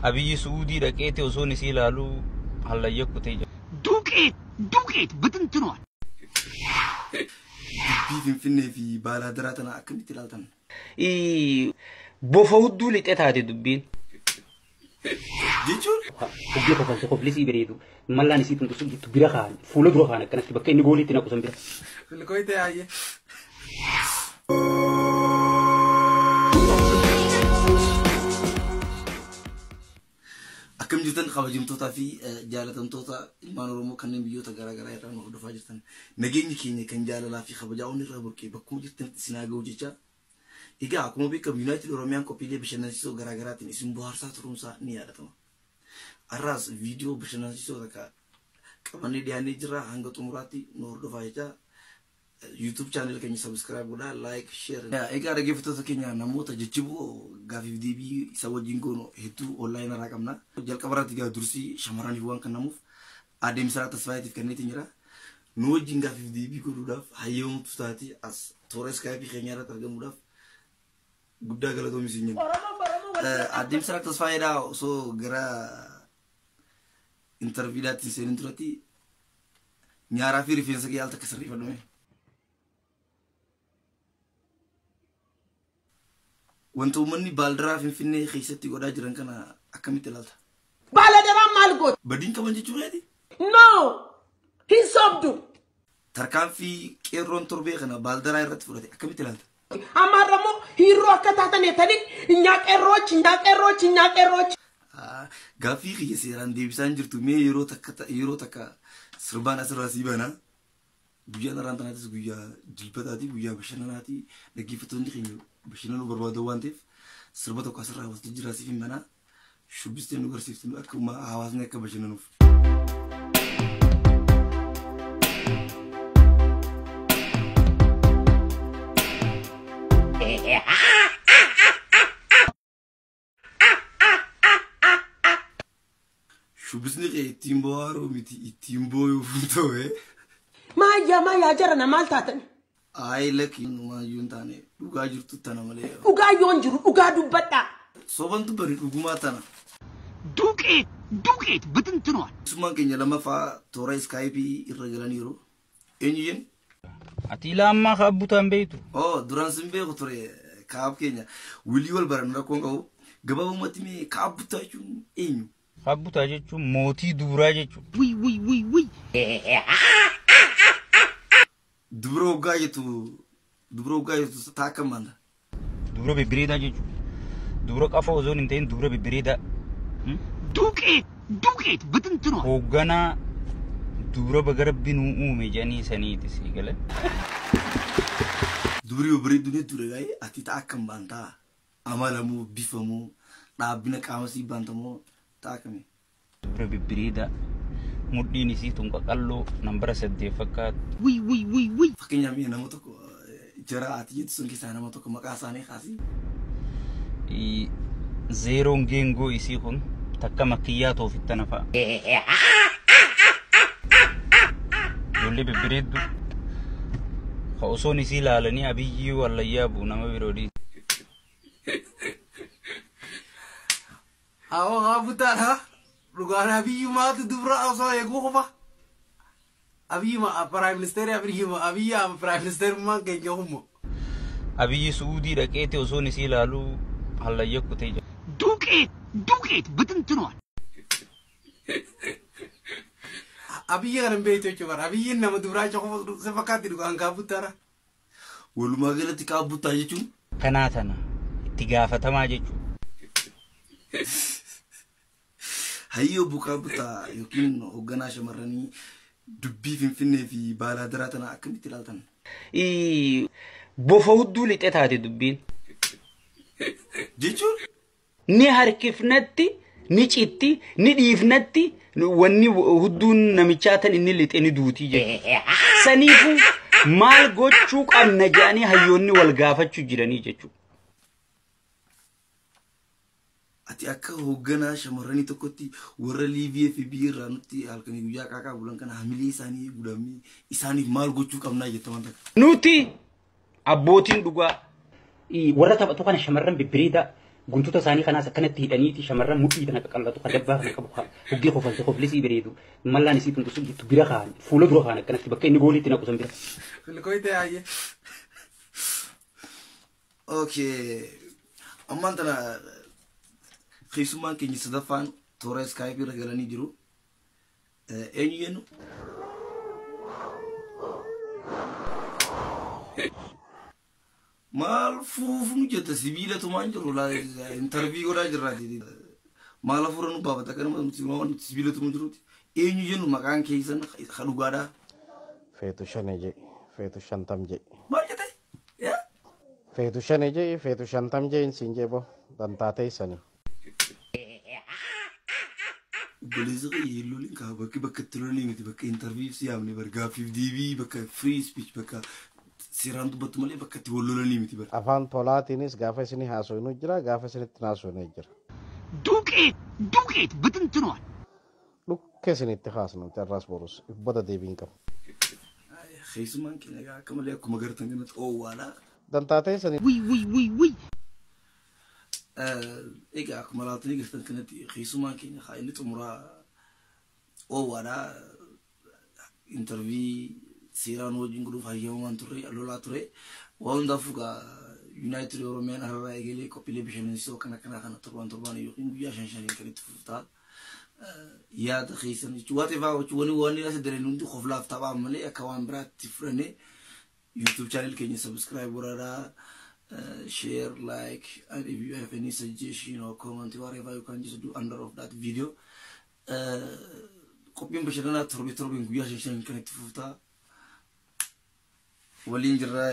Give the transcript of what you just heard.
Abiyyi Suudii dhaqeeti osoon isii ilaaluu hallayya kutee jira. ዱቄት ዱቄት ብትንትኗል። Dubbii Finfinnee fi Baalaadaraa tana akkamitti ilaaltan? Bofa hudduu lixee taate dubbiin. Jechuun Hoggee kofalse koflisii bareedu mallaan isii tun jirtu bira kaan fuula dura kaan akkanatti bakka inni gooliitti naqu san bira. Filkoyte hayyee. Akkam jirtan kabajamtootaa fi jaalatamtoota ilmaan Oromoo kanneen biyyoota garaagaraa irraa nu hordofaa jirtan. Nageenyi keenya kan jaalalaa fi kabajaa onni irraa burqee bakkuma jirtanitti isin haa ga'u jecha. Egaa akkuma beekamu Yuunaayitid Oromiyaan qophiilee bashannansiisoo garaagaraatiin isin bohaarsaa turuunsaa ni yaadatama. Har'aas viidiyoo bashannansiisoo takka qabannee dhiyaannee jirra hanga xumuraatti nu hordofaa jecha. YouTube channel keenya subscribe godhaa, like, share. Egaa dhaggeeffattoota keenya namoota jajjaboo gaafiif deebii isa wajjin goonu hedduu online irraa qabna. Jalqaba irratti egaa dursii shamarraniif waan kennamuuf adeemsa Tasfaayeetiif kenneetiin jira. Nu wajjin gaafiif deebii godhuudhaaf hayyamamtu taate as toora Skype keenya irratti argamuudhaaf guddaa galatoomi siin jenna. Adeemsa Tasfaayeedhaa osoo gara interviidaatti hin seenin duratti nyaaraa fi rifeensa kee haala takka sirreeffadhume. Wanta uummanni Baaldaraa Finfinnee keessatti godhaa jiran kana akkamitti ilaalta? Baaladaraan maal goota? Badiin qaban jechuu keeti? No! Hin sobdu! Tarkaanfii qeerroon torbee kana Baaldaraa irratti fudhate akkamitti ilaalta? Amma har'a immoo hiiroo akka taatan jettanii inyaa qeerroochi, inyaa qeerroochi, inyaa qeerroochi. Gaaffii kiyya seeraan deebisaan jirtu mee yeroo takka yeroo takka sirbaan asirraa sii banaa. Guyyaan har'aan tanaatis guyyaa jilbataati, guyyaa bashannanaati. Dhaggeeffattoonni keenya bashannanuu barbaadu waan ta'eef sirba tokko asirraa walitti jira siif hin banaa. Shubbistee nu agarsiiftu akka hawaasni akka bashannanuuf. Shubbisni kee ittiin bohaaruu miti ittiin booyuuf hin ta'u. Maayyaa maayyaa jarana maal taatan? Ayi lakki maayyuu hin taane dhugaa jirtu tana malee. Dhugaa yoon jiru dhugaa dubbadhaa. Soban dubbani dhugumaa tana. ዱቄት ዱቄት ብትንትኗል። Summaan keenya lammaffaa toora iskaayipii irra galaniiru. Eenyu jennu? Ati ilaa ammaa kaabbutaan beektu. Oo duraan sin beeku ture kaab keenya wilii wal baran rakkoon qabu. Gabaabumatti mee kaabbutaa jechuun eenyu? Kaabbutaa jechuun mootii duuraa jechuudha. ውይ ውይ ውይ ውይ Dubara hoggaa jettu dubara hoggaa jettu taa akkam maanta? Dubara bebbereedaa jechuudha. Dubara qafa osoo hin ta'in dubara bebbereedaa. ዱቄት ዱቄት ብትንትኗል። Hoogganaa dubara baga rabbi nuu uume jedhanii saniiti sii gala. Dubri babbareedduun hedduudha gaa'ee ati taa akkam baantaa? Amala moo bifa moo dhaabbina qaama sii baanta moo taa akkami? Dubara bebbereedaa mudhiin isii tun qaqalloo nambara 8 fakkaatu. ውይ ውይ ውይ ውይ Fakkeenyaaf mee nama tokko jara ati jettu sun keessaa nama tokko maqaa isaanii kaasii. Zeeroon geengoo isii kun takka makkiyyaa toofittana fa'a. Ijoollee bebbereeddu ka osoon isii ilaalanii abiyyii wallayyaa bu'u nama biroo dhiisa. Awwa kaabutaadha. Dhugaan Abiyyumaatu dubra osoo eeguu qofa. Abiyyuma piraayim ministeerri Abiyyuma Abiyyi piraayim ministeerummaan keenya hummo. Abiyyi Suudii dhaqeeti osoon isii ilaaluu hallayya kutee jira. ዱቄት ዱቄት ብትንትኗል። Abiyyi kana hin beektu jechuudha. Abiyyiin nama dubraa qofa si fakkaatti dhugaan kaabutaadha. Walumaa galatti kaabbutaa jechuun Kanaa tana itti gaafatamaa jechuudha. hayyoo bukaa yookiin hoogganaa shamarranii dubbii Finfinnee fi Baalaadaraa tana akkamitti ilaaltan? Bofa hudduu lixee taate dubbiin. Jechuun Ni harkifnatti, ni citti, ni dhiifnatti wanni hudduun namichaa tan inni lixee ni duutii jechuudha. Saniifuu maal gochuu qabna jedhanii hayyoonni wal gaafachuu jiranii jechuudha. Ati akka hoogganaa shamarranii tokkotti warra Liibiyee fi biyya irraa nutti halkanii guyyaa qaaqaa bulan kana hamilee isaanii eeguudhaan isaaniif maal gochuu qabnaa jetta waan takka. Nuti abbootiin dhugaa Warra taphatu kana shamarran bebbereedaa Guntuta isaanii kanaas akkanatti hidhaniiti shamarran mudhii tana qaqallatu kan dabbaa kana qabu hoggee kofalte koflisii bareedu mallaan isii tuntusu jettu bira kaan fuula dura kaan akkanatti bakka inni gooliitti naqu san bira. Milkooyte hayyee. Okay. Ammaan tana keessummaan keenya sadaffaan toora Skype irra galanii jiru. Eenyu jennu? Maal fuufnu jetta sibiila tumaan jiru interview godhaa jirraati. Maal hafuura nu baafata kanuma nuti waan sibiila tumu jiruuti. Eenyu jennu maqaan keessan ka dhugaadhaa? Feetu shane jedhi, feetu shantam jedhi. Maal jette? Yaa? Feetu shane jedhi, feetu shantam jedhi siin jee bo dantaa teessanii. Obboleessi kiyya loliin kaa bakki bakka itti lolanii miti bakka interview si yaamne bar gaaffiif deebii bakka free speech bakka seeraan dubbattu malee bakka itti wal lolanii miti bar. Afaan tolaatiinis gaafa isinii haasofnu jira, gaafa isinitti haasofnu jira. ዱቄት ዱቄት ብትንትኗል። Dhukkee isinitti haasnu carraas borus bada deebiin qabu. Keessummaan keenya egaa akka malee akkuma gartan kanatti oowwaadha. Dantaa teessanii. ውይ ውይ ውይ ውይ Egaa akkuma laatanii gartan kanatti keessummaan keenya haa inni xumuraa oowwaadha. Interview seeraan wajjin godhuuf hayyamamaan turre lolaa ture. Waan hundaafuu egaa United Oromiyaan hararraa eegalee qophiilee bashannansiisoo kan akkanaa kana torban torbaan yookiin guyyaa shan shaniin kan itti fuftaa. Yaada keessan jechuun waan ta'eef jechuun wanni as dareen hundi koflaaf taphaa malee akka waan biraatti fudhannee YouTube channel keenya subscribe godhadhaa. Share, like, and if you have any suggestion or comment, whatever, you can just do under of that video. Qophiin bashannanaa torbee torbeen guyyaa shan shaniin kan itti fuftaa. Waliin jirraa.